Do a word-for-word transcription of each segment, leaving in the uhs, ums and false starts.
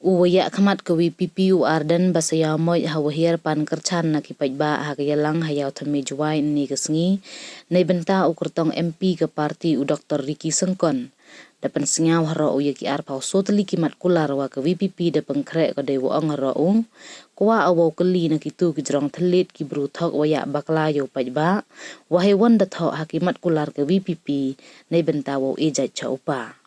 U wa ïakhmat ka VPP u Ardent Basaiawmoit ha wa hiar pan kyrchan na ki paidbah ha ka ïalang ha Ïawthame Jowai ynne ka sngi, neibynta u kyrtong MP ka party u Doktor Ricky Syngkon. Da pynsngew haroh u ïa ki arphew so tylli ki mat kular wa ka VPP da pynkhreh ka dei wa ong haroh u, kwah u wow kylli na kitu ki jrong thylliej ki bru thok wa ïa bakla ïa u paidbah, wa hei wan da thoh ha ki mat kular ka VPP, neibynta wow e jait cha u pa.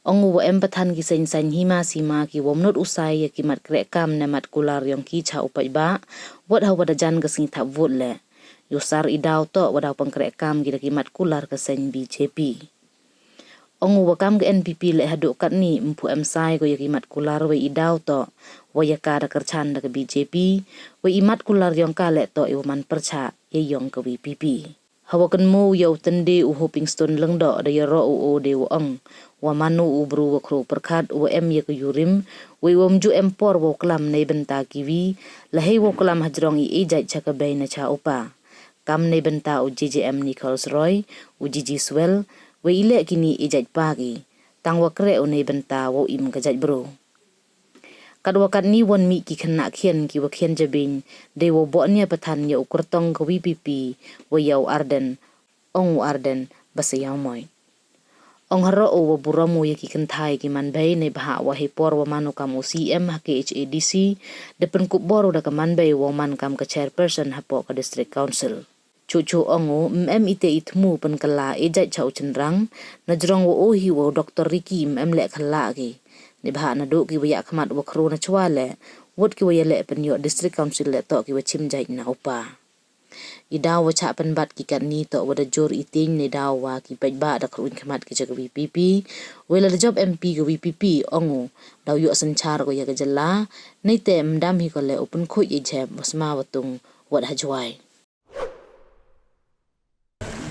Ong u wa em pathan ki seng seng hima sima ki wom not u sai ïa ki mat kreh kam ne mat kular yong ki cha u paidbah, wat ha wa da jan ka sngi thap vote leh. Ïa u sar i daw toh wa daw pynkhreh kam ki da ki mat kular ka seng BJP. Ong u wa kam ka NPP leh haduh katni ym phu em sai ko ïa ki mat kular wei i daw toh, wa ïa ka da kyrchan da ka BJP, wei i mat kular yong ka leh toh i wa man pyrchah ïa yong ka VPP. Ha wa kynmaw ïa u tyndei u Hopingstone Lyngdoh da ïaroh u o dei wa ong, wa mano u bru wa khru pyrkhat wa em ïa ka yurim, wei wom ju em por wow klam neibynta ki wi, la hei wow klam ha jrong i e jait cha ka bei na cha u pa. Kam neibynta u JJM Nichols Roy, u Gigi Swell, wei i leh kini e jait pa ki. Tang wa kreh u neibynta wow im ka jait bru. Kat wa katni wan mih ki khynnah khian ki wa khian jabieng, dei wow boh nia pathan ïa u kyrtong ka VPP, wa ïa u Ardent, ong u Ardent Basaiawmoit. Ong haroh u wa burom u ïa ki kynthai ki man bei neibhah wa hei por wa man u kam u CEM ha KHADC, da pynkup bor u da ka man bei wow man kam ka chairperson hapoh ka District Council. Chuh chuh ong u, ym em ite i thmu pynkylla e jait cha u chynrang, na jrong wa o hi wa u Doktor Ricky ym em leh khylla ki. Neibhah naduh ki wa ïakhmat wa khru na chwa leh, wat ki wa ïa leh pynïoh District Council leh toh ki wa chim jait na u pa. I daw wa chah pynbat ki katni toh wa da jur i tieng ne daw wa ki paidbah da khruin khmat ki cha ka VPP, wei la da jop MP ka VPP ong u, daw ïoh synchar ko ïa ka jylla, neite ym dam hi ko leh u pynkhuid i jhep wa sma wa tung wat ha Jowai.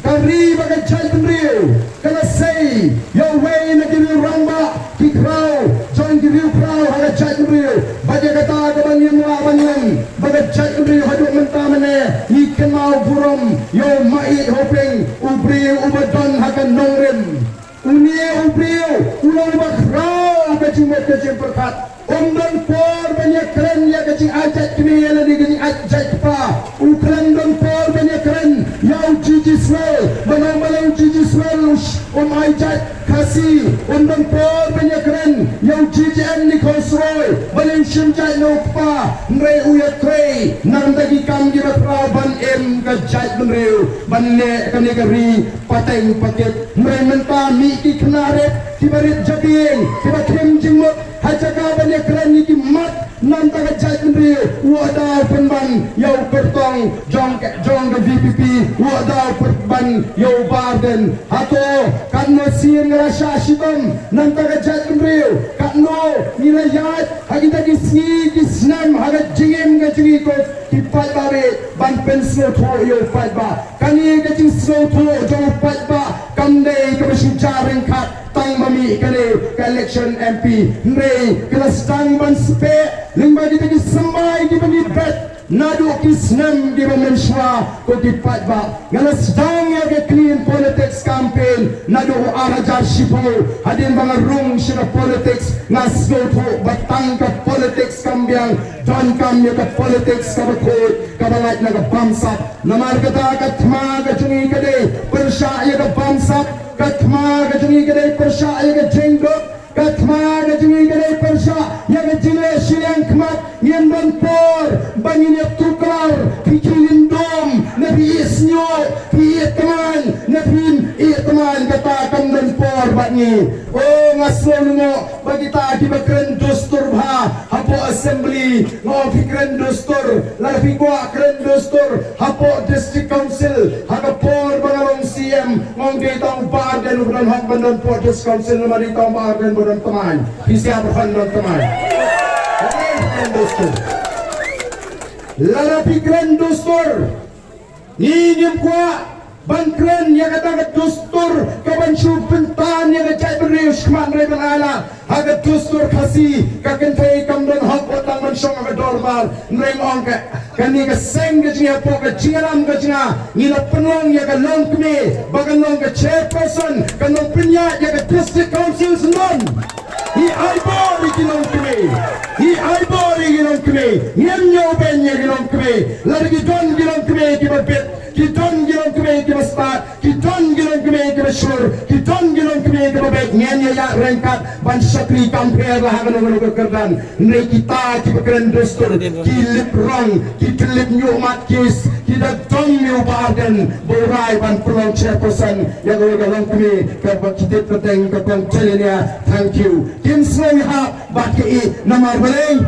Ka ri bad ka jaitbynriew ka la sei ïa uwei na ki riew rangbah ki khraw jong ki riew khraw ha ka jaitbynriew. Bad ïa kata kaba ngim lah ban ong ba ka jaitbynriew haduh mynta mynne ngi kynmaw burom ïa u Maieit Hoping, u briew uba don ha ka nongrim. Une u briew u long uba khraw ka jingmut ka jingpyrkhat. Um don por ban ïakren ïa ka jingai jait kmie lane ka jingai jait kpa. U khlem don por ban ïakren ïa u Gigi Swell, ban ong balei u Gigi Swell u sh-, um ai jait Khasi. Um don por ban ïakren ïa u JJM Nichols Roy, balei u shim jait na u kpa. Hynrei u ïatrei na ka bynta ki kam kiba khraw ban im ka jaitbynriew, ban leh kane ka ri pateng pakit. Hynrei mynta mih ki khynnah rit kiba rit jabieng, kiba khim jingmut, ha jaka ban ïakren ïa ki mat na ka bynta ka jaitbynriew, u la daw pynban ïa u kyrtong jong ka, jong ka VPP, u la daw pynban ïa u Bah Ardent. Hato katno sien nga la shah shitom na ka bynta ka jaitbynriew, katno ngi la ïaid ha kita ki sngi ki snem ha ka jingim ka jong ngi ko ki paidbah ban pynsngewthuh ïa u paidbah. Kane ka jingsngewthuh jong u paidbah kam dei kaba shu jia ryngkat tang ba mih kane ka election MP. Hynrei ka la sdang ban speh lyngba kita ki symbai kiba ngi bet naduh ki snem kiba mynshuwa ko ki paidbah. Nga la sdang ïa ka clean politics campaign naduh u ar hajar shiphew. Hadien ba nga rung sha ka politics nga sngewthuh ba tang ka politics kam biang, donkam ïa ka politics kaba khuid kaba lait na ka bamsap. Namar kata ka thma ka jong ngi ka dei pyrshah ïa ka bamsap, ka thma ka jong ngi ka dei pyrshah ïa ka jingduk, ka thma ka jong ngi ka dei pyrshah ïa ka jingleh shiliang khmat. Ngim don por ba ngin ïa tuklar phi khie lyndum ne phi ïeh shñiuh, phi ïeh tymmen ne phim ïeh tymmen, kata kam don por bad ngi. O, nga sngew lyngngoh ba kita kiba kren dustur bha hapoh Assembly. Nga ong phi kren dustur, lada phi kwah kren dustur hapoh District Council, ha ka por ba nga long CEM, nga ong dei tang u Bah Ardent uba don hok ban don hapoh District Council, namar dei tang u Bah Ardent uba don tymmen. Phi sngewbha ban don tymmen. Lada phi kren dustur, lada phi kren dustur, ngi ngim kwah ban kren ïa kata ka dustur kaban shu pyntan ïa ka jaitbynriew shakhmat, hynrei ban ai lad ha ka dustur Khasi, ka kynthei kam don hok wat tang ban shong ha ka dorbar. Hynrei nga ong ka, kane ka seng ka jong ngi hapoh ka jingïalam ka jong nga, ngi la pynlong ïa ka longkmie ba kan long ka chairperson, kan long pynïaid ïa ka District Council syndon. Ngi ai bor ïa ki longkmie. Ngin ïoh ban ïa ki longkmie, lada ki don ki longkmie kiba bit, ki don ki longkmie kiba stad, ki don ki longkmie kiba shlur, ki don ki longkmie kiba beit, ngin ïa ïaid ryngkat ban shakri kam pher la ha kano kano ka kyrdan. Hynrei kita kiba kren dustur, ki lip rong, ki lip ñiuhmat, ki s-, ki da dom ïa u Bah Ardent ba u rai ban pynlong chairperson ïa kawei ka longkmie kaba ki tip kyrteng ka kong Jelinia. Thank you. Kim sngew ïahap bad ki, namar balei?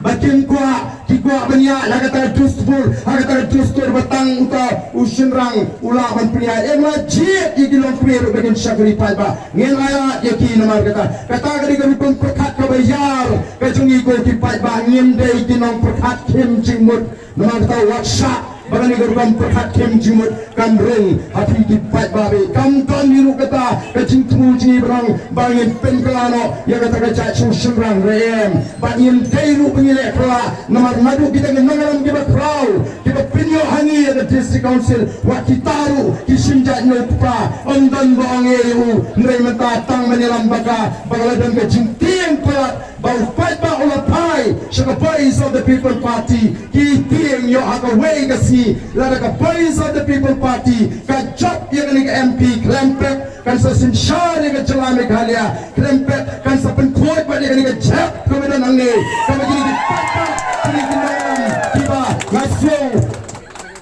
Ba kim kwah, ki kwah ban ïaid ha kata ka dustur, ha kata ka dustur ba tang uta u shynrang u lah ban pynïaid. Em, la jied ïa ki longkmie ruh ba kin shakri paidbah. Ngin ïaid ïa ki namar kata. Kata ka dei ka rukom pyrkhat kaba ïar ka jong ngi ko ki paidbah. Ngim dei ki nongpyrkhat khim jingmut. Namar kata wat shah ba kane ka rukom pyrkhat khim jingmut kan rung ha phi ki paidbah. Ba kam don hi ruh kata ka jingthmu jong ngi ba ngin pynkylla noh ïa kata ka jaitbynriew shynrang, re em. Ba ngim dei ruh ba ngi leh kylla namar naduh kita ki nongïalam kiba khraw kiba pynïoh ha ngi ïa ka District Council, wat kita ruh ki shim jait nongpynïaid. Ym don ba ong ei u, hynrei mynta tang ban ïalam ba ka, ba ka la don ka jingtieng palat ba u paidbah u la phai sha ka Voice of the People Party. Ki tieng ïoh ha kawei ka sngi, lada ka Voice of the People Party ka jop ïa kane ka M P, khlem pep kan sa synshar ïa ka jylla Meghalaya, khlem pep kan sa pynkhuid bad ïa kane ka jhep kaba don hangne, kaba kine ki paidbah, kine ki nongïalam kiba nga sngew,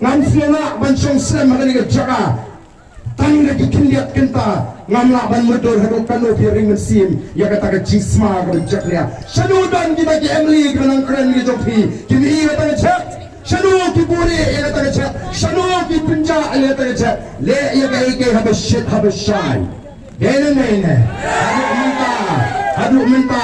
ngam sngew lah ban shong slem ha kane ka jaka. Tang da ki khyndiat kynta ngam lah ban mutdur haduh katno phi ring mynsiem ïa kata ka jingsma kaba jot nia. Shano don kita ki M L A kiba nang kren ki jong phi, ki mih ïa kata ka jhep? Shano ki buhrieh ïa kata ka jhep? Shano ki pynjah ïa kata ka jhep? Leh ïa kaei kaei haba shit haba shai. Dei ne em dei ne? Haduh mynta, haduh mynta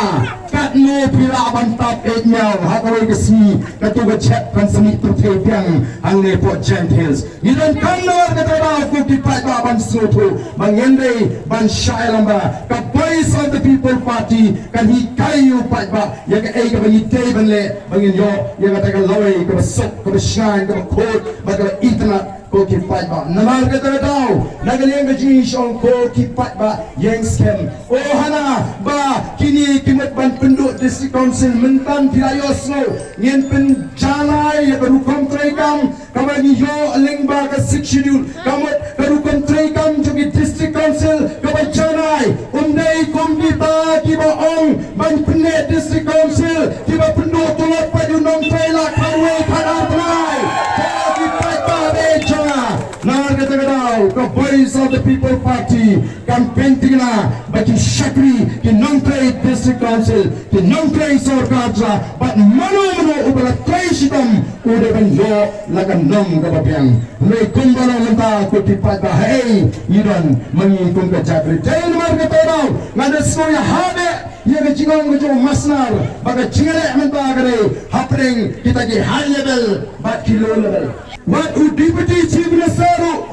katno phi lah ban tap eit ñiaw ha kawei ka sngi? Kato ka jhep kan sa mih pyrthei biang hangne hapoh Jaintia Hills. Ngi donkam namar kata ka daw ko ki paidbah ban sngewthuh ba ngin dei ban shah ïalam ba ka Voice of the People Party kan hikai ïa u paidbah ïa kaei kaba ngi dei ban leh ba ngin ïoh ïa kata ka lawei kaba suk, kaba shngaiñ, kaba khuid bad kaba itynnad. Ko ki paidbah, namar kata ka daw na ka liang ka jingshong ko ki paidbah ïeng skhem. O hana ba kine ki mut ban pynduh District Council, mynta phi la ïohsngew ngin pynjanai ïa ka rukom treikam kaba ngi ïoh lyngba ka Sixth Schedule, ka mut ka rukom treikam jong ki District Council kaba janai. Um dei kum kita kiba ong ban pynneh District Council kiba pynduh tulop pat u nongtrei la khatwei khatar bnai. Ko ki paidbah ba ïeit jong nga, na kata ka daw ka Voice of the People Party kan pynthikna ba ki shakri, ki nongtrei District Council, ki nongtrei sorkar jylla bad mano mano uba la trei shitom u dei ban ïoh la ka nong kaba biang. Hynrei kumba long mynta ko ki paidbah, hei, ngi don ma ngi kum ka jaitbynriew. Dei namar kata ka daw nga da sngew ïa ha beh ïa ka jingong ka jong u Masnar ba ka jingïaleh mynta ka dei hapdeng kita ki high level bad ki low level. Wat u Deputy Chief Minister ruh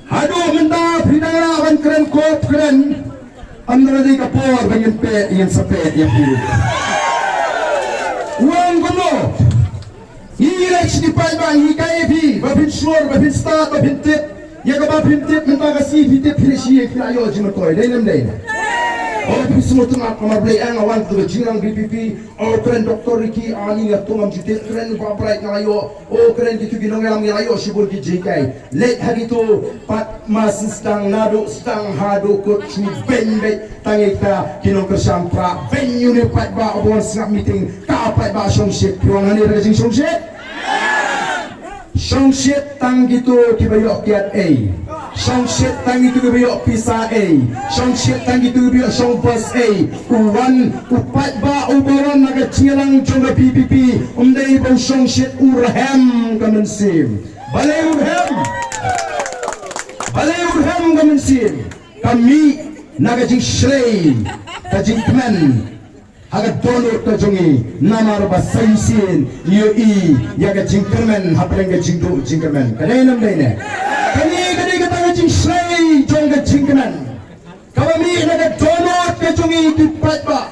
haduh mynta phi dang lah ban kren, kop kren. Ym da dei ka por ba ngin peh, ngin sa peh ïa phi. Wan kumno? Ngi leh shi paidbah, ngi hikai ïa phi ba phin shlur, ba phin stad, ba phin tip. Ïa kaba phin tip mynta ka sngi phi tip, phi leh shi, phi la ïoh jingmyntoi. Dei ne em dei ne? O phi sngewtynnat namar Blei, nga wan tu ka jingrang V P P. O kren Doctor Ricky, ani nga tu ngam ju tip. Kren Bah Bright nga la ïoh. O kren kitu ki nongïalam nga la ïoh shibun ki jinghikai. Leit ha kitu pat ma sdang naduh sdang haduh kut shu beiñ beit tang ïa kita ki nongkyrshan pra. Beiñ ïa une u paidbah uba wan sngap meeting, ka paidbah shongshit. Phi wan hangne da ka jingshongshit? Shongshit tang kitu kiba ïoh kiad ei. Shongshit tang kitu kiba ïoh pisa ei. Shongshit tang kitu kiba ïoh shong bus ei. U wan, u paidbah uba wan na ka jingïalang jong ka V P P, um dei ba u shongshit, u rhem ka mynsiem. Balei u rhem? Balei u rhem ka mynsiem? Ka mih na ka jingshlei ka jingkmen ha ka dohnud ka jong ngi, namar ba sa shisien ngi ïohi ïa ka jingkyrmen hapdeng ka jingduh jingkyrmen. Ka dei ne em dei ne? Kane ka dei kata ka jingshlei jong ka jingkmen kaba mih na ka dohnud ka jong ngi ki paidbah.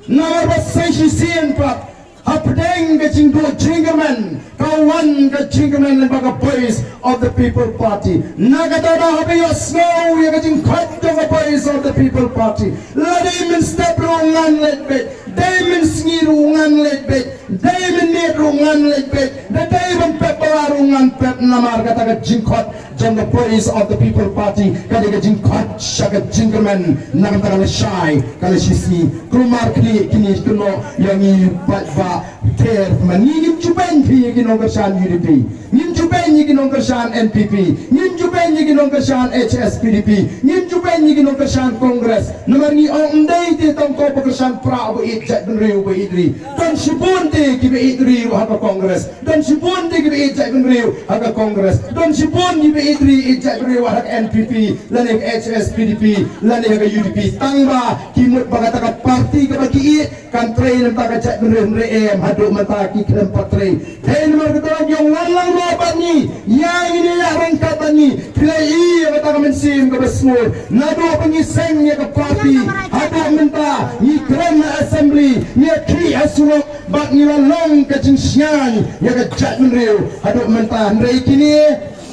Namar ba sa shisien pat hapdeng ka jingduh jingkyrmen ka wan ka jingkmen lyngba ka Voice of the People Party. Na kata da haba ïohsngew ïa ka jingkhot jong ka Voice of the People Party. Lada mynstep ruh ngan leit beit, dei mynsngi ruh ngan leit beit, dei mynmiet ruh ngan leit beit, da dei ban pep ba ruh ngan pep, namar kata ka jingkhot jong ka Voice of the People Party ka dei ka jingkhot sha ka jingkyrmen na kata ka lashai ka lashisngi. Kulmar khlieh kine ki kynnoh ïa ngi paidbah. Ter ma ngi ngim ju beiñ phi ïa ki nongkyrshan U D P. Ngim ju beiñ ïa ki nongkyrshan N P P, ngim ju beiñ ïa ki nongkyrshan H S P D P, ngim ju beiñ ïa ki nongkyrshan Congress. Namar ngi ong ym dei te tang ko ba kyrshan pra ba ïeit jaitbynriew ba ïeit ri. Don shibun te kiba ïeit ri ha ka Congress. Don shibun te kiba ïeit jaitbynriew ha ka Congress. Don shibun kiba ïeit ri ïeit jaitbynriew ha ka N P P lane ka H S P D P lane ha ka U D P. Tang ba ki mut ba kata ka party kaba ki ïeit kan trei namar ka jaitbynriew, hynrei em, haduh mynta ki khlem pat trei. Hei, namar kata ngi ong, wan lang noh bad ngi, ïa ngin ïa ryngkat bad ngi. Phi la ïohi ïa kata ka mynsiem kaba sngewbha naduh ba ngi seng ïa ka party haduh mynta, ngi kren ha assembly, ngi ïa khih ha surok, bad ngi la long ka jingshngaiñ ïa ka jaitbynriew haduh mynta. Hynrei kine,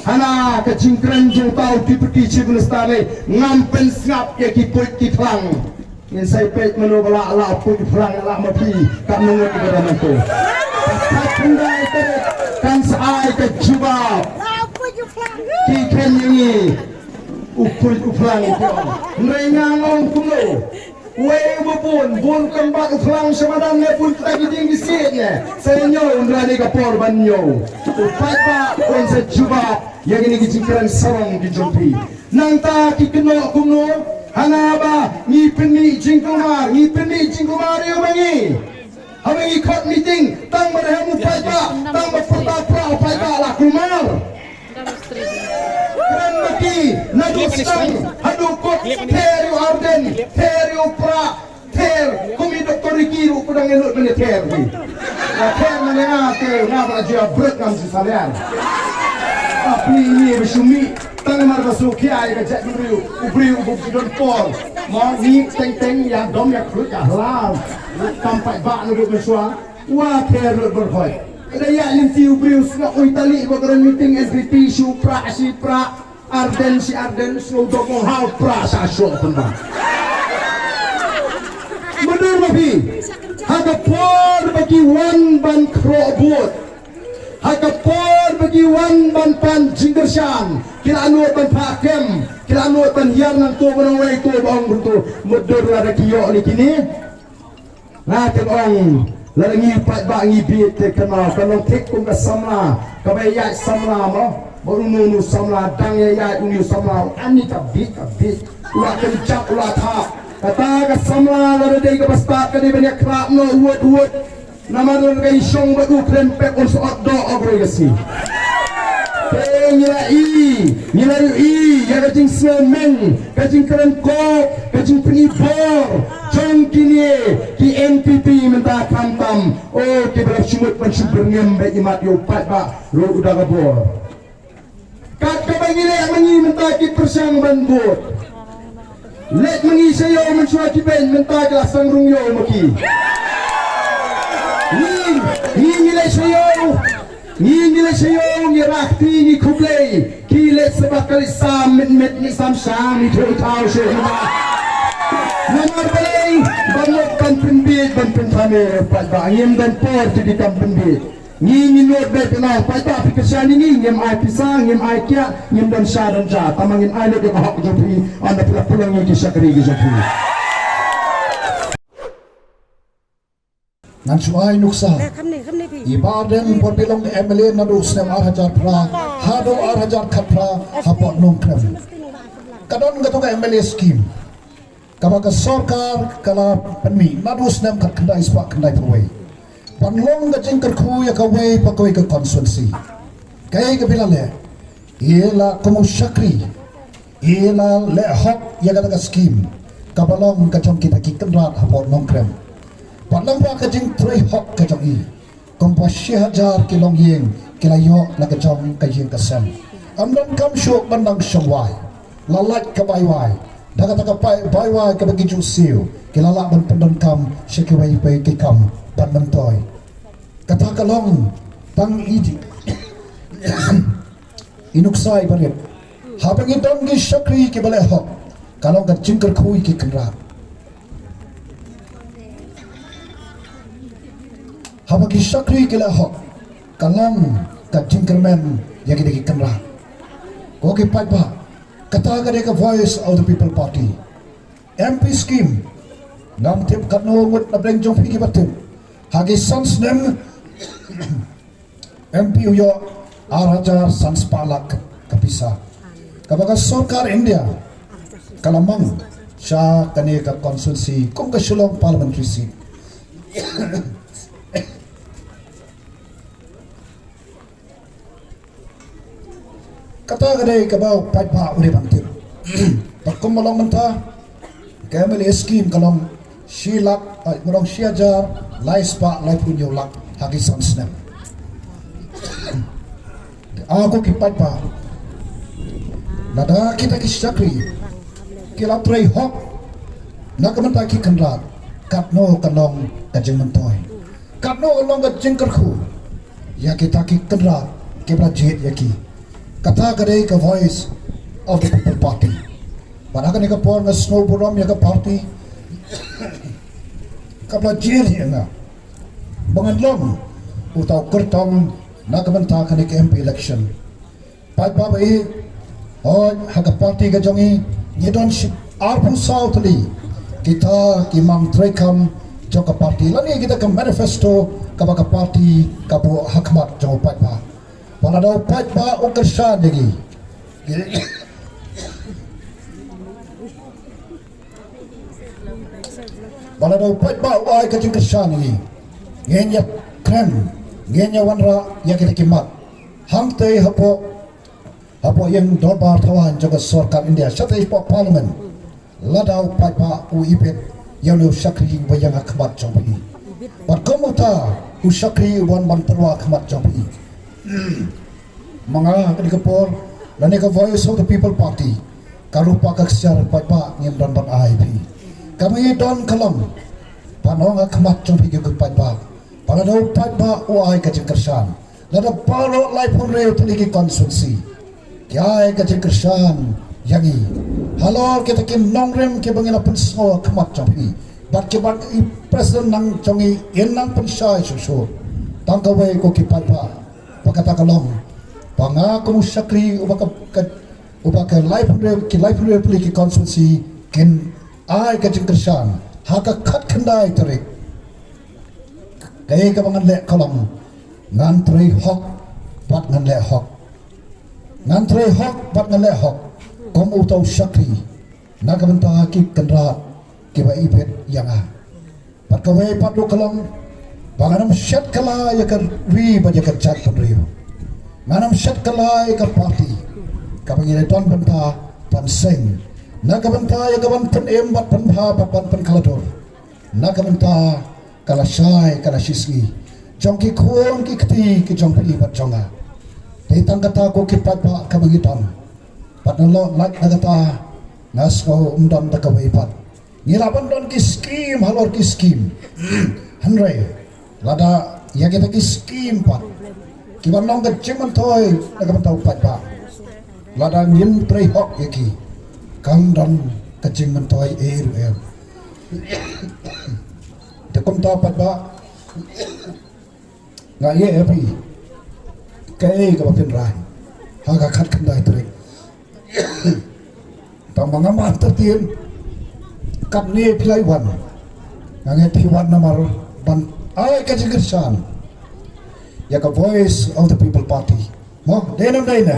hana ka jingkren jong uta u Deputy Chief Minister ne, ngam pynsngap ïa ki puit ki phlang. Ngin sa ïa peit mano ba lah, lah puit phlang, lah ma phi, kat ngut ba dang nangto. Ka khyndai tarik kan sa ai ka jubab. Ki khein ïa ngi u puit u phlang ki ong. Hynrei nga ong kumno? Uwei uba bun, bun kam bat u phlang sha madan ne bun kata ki dieng ki siej ne. Sa ïa ñiew, hynrei dei ka por ban ñiew. U paidbah un sa jubab ïa kine ki jingkren sarong ki jong phi. Nangta ki kynnoh kumno, hana ba ngi pynmih jingkulmar, ngi pynmih jingkulmar ïa u ba ngi. Haba ngi khot meeting, tang ba rhem u paidbah, tang ba pyrta pra u paidbah la kulmar. Kren ma ki, naduh sdang haduh kut, ther ïa u Ardent, ther ïa u Prah, ther, kum i Doktor Ricky ruh u dang ïa lut ban ïa ther hi. Nga ther nga ïa nga ther, nga ba la ju ïa brek ngam shisha liang. Ba phi ngi ba shu mih, tang namar ba shu khia ïa ka jaitbynriew, u briew uba ju don por. Mo ngi teng teng ïa dom ïa khrut ïa hlar. Kam paidbah naduh mynshuwa, wa ther lut ban hoi. Lada ïa lynti u briew sngap u Itali ba kren meeting N P P shu prah shi prah. Ardent shi Ardent, sngewdok ong ha u Prah sha shoh pynban. Mudui ma phi, ha ka por ba ki wan ban khroh vote, ha ka por ba ki wan ban pan jingkyrshan, ki la nud ban phah kem, ki la nud ban hiar nangto ban ong wei to ban ong to, mudui lada ki ïoh ïa kine. Nga teng ong, lada ngi paidbah ngi bieit te kynmaw, kan long thik kum ka samla kaba ïaid samla mo. Ba uno uno samla dang ïaid, uno samla, ani ka bieit ka bieit. U la kynjat u la thap. Kata ka samla lada dei kaba stad ka dei ban ïakhlad noh uwut uwut. Namar lada ka i shong bad u khlem pep un sa ot doh ha kawei ka sngi. Te ngi la i, ngi la ïohi ïa ka jingsngew meng, ka jingkren kop, ka jingpyni bor jong kine ki N P P mynta khamtam. O, kiba la shu mut ban shu byrngem bad imat ïa u paidbah ruh da ka bor. Kat kaba ngi leh ma ngi mynta ki pyrshang ban vote. Leit ma ngi sha ïew mynshuwa ki beiñ mynta ki la sdang rung ïew ma ki. Ngi, ngi, ngi leit sha ïew. Ngi, ngi leit sha ïew, ngi rah kti, ngi khublei. Ki leit sha ba ka leit sam mit mit, ngi sam sham, ngi thuh thaw shuh mynta. Namar balei, ba mut ban pynbieit, ban pynthame, paidbah ngim don por ki di kam pynbieit. Ngi ngin nud beit pynban, paidbah phi kyrshan ïa ngi, ngim ai pisa, ngim ai kiad, ngim don sha don ja. Tangba ngin ai lut ïa ka hok jong phi, ynda phi la pynlong ïa ki shakri ki jong phi. Ngan shu ai nuksa. Ïa Bah Ardent por ba i long M L A naduh snem ar hajar phra haduh ar hajar khatphra hapoh Nongkrem. Ka don kato ka M L A scheme kaba ka sorkar ka la pynmih naduh snem khatkhyndai spah khyndaiphew wei ban long ka jingkyrkhu ïa kawei pa kawei ka constituency. Kaei kaba i la leh? I la kum u shakri, i la leh hok ïa kata ka scheme kaba long ka jong kita ki kynrad hapoh Nongkrem. Bad lyngba ka jingtrei hok ka jong i, kumba shi hajar ki longïing ki la ïoh la ka jong ka ïing ka sem. Ym donkam shuh ban dang shong wai. La lait ka bai wai. Da kata ka bai, bai wai kaba ki ju siew, ki la lah ban pyndonkam sha kiwei pa ki kam ban myntoi. Kata ka long tang i, i nuksa iba rit. Haba ngi don ki shakri kiba leh hok, ka long ka jingkyrkhu ïa ki kynrad. Haba ki shakri ki la hok, ka long ka jingkyrmen ïa kita ki kynrad. Ko ki paidbah, kata ka dei ka Voice of the People Party. M P scheme, ngam tip katno ngut na pdeng jong phi kiba tip. Ha ki san snem, M P u ïoh ar hajar san spah lak ka pisa kaba ka sorkar India ka la mang sha kane ka constituency kum ka Shillong parliamentary seat. Kata ka dei kaba u paidbah u dei ban tip. Bad kumba long mynta, ka M L A scheme ka long shi lak, ai, ka long shi hajar lai spah laiphew hynñiew lak ha ki san snem. A ko ki paidbah, lada kita ki shakri ki la trei hok na ka bynta ki kynrad, katno ka long ka jingmyntoi, katno ka long ka jingkyrkhu ïa kita ki kynrad kiba la jied ïa ki. Kata ka dei ka Voice of the People Party. Bad ha kane ka por nga sngewburom ïa ka party kaba la jied ïa nga ba ngan long uta u kyrtong na ka bynta kane ka M P election. Paidbah ba ïeit, hooid, ha ka party ka jong ngi ngi don shi arphew saw tylli kita ki mang treikam jong ka party lane kita ka manifesto kaba ka party ka buh ha khmat jong u paidbah. Ba lada u paidbah u kyrshan ïa ngi, ba lada u paidbah u ai ka jingkyrshan ïa ngi, ngin ïa kren, ngin ïa wanrah ïa kita ki mat hangtei hapoh, hapoh ïing dorbar thawaiñ jong ka sorkar India, shatei hapoh parliament. Lada u paidbah u ibit ïa une u shakri uba ïeng ha khmat jong phi, bad kum uta u shakri uban ban pynwai ha khmat jong phi, ma nga ha kane ka por lane ka Voice of the People Party, ka ruh pat ka ksiar paidbah ngim don ban ai phi. Kaba ngi don ka long ban ong ha khmat jong phi ki paidbah, ba lada u paidbah u ai ka jingkyrshan, lada baroh laiphew hynriew tylli ki constituency ki ai ka jingkyrshan ïa ngi halor kita ki nongrim kiba ngi la pynsngew ha khmat jong phi, bad kiba i president nang jong ngi in nang pynshai shuh shuh. Tang kawei ko ki paidbah, ba kata ka long ba nga kum u shakri uba ka, ka, uba ka laiphew hynriew, ki laiphew hynriew tylli ki constituency kin ai ka jingkyrshan ha ka khatkhyndai tarik. Kaei kaba ngan leh ka long ngan trei hok bad ngan leh hok. Ngan trei hok bad ngan leh hok kum uta u shakri na ka bynta ki kynrad kiba ibit ïa nga. Bad kawei pat ruh ka long ba ngan ym shet kylla ïa ka ri bad ïa ka jaitbynriew. Ngan ym shet kylla ïa ka party kaba ngi la don bynta ban seng na ka bynta ïa ka ban pynim bad pynbha bad ban pynkylla dur. Na ka bynta ka lashai ka lashisngi jong ki khun ki kti ki jong phi bad jong nga. Dei tang kata ko ki paidbah kaba ngi don. Bad nalor lait na kata nga sngew ym don da kawei pat. Ngi lah ban don ki skim halor ki skim, hynrei lada ïa kita ki skim pat kiban long ka jingmyntoi na ka bynta u paidbah, lada ngim trei hok ïa ki, kam don ka jingmyntoi ei ruh em. Te kumta paidbah, nga ïa happy kaei kaba pynrai ha ka khatkhyndai tarik. Tang ba ngam entertain katne phi la wan, nga ngeit phi wan namar ban ai ka jingkyrshan ïa ka Voice of the People Party. Mo, dei ne ym dei ne?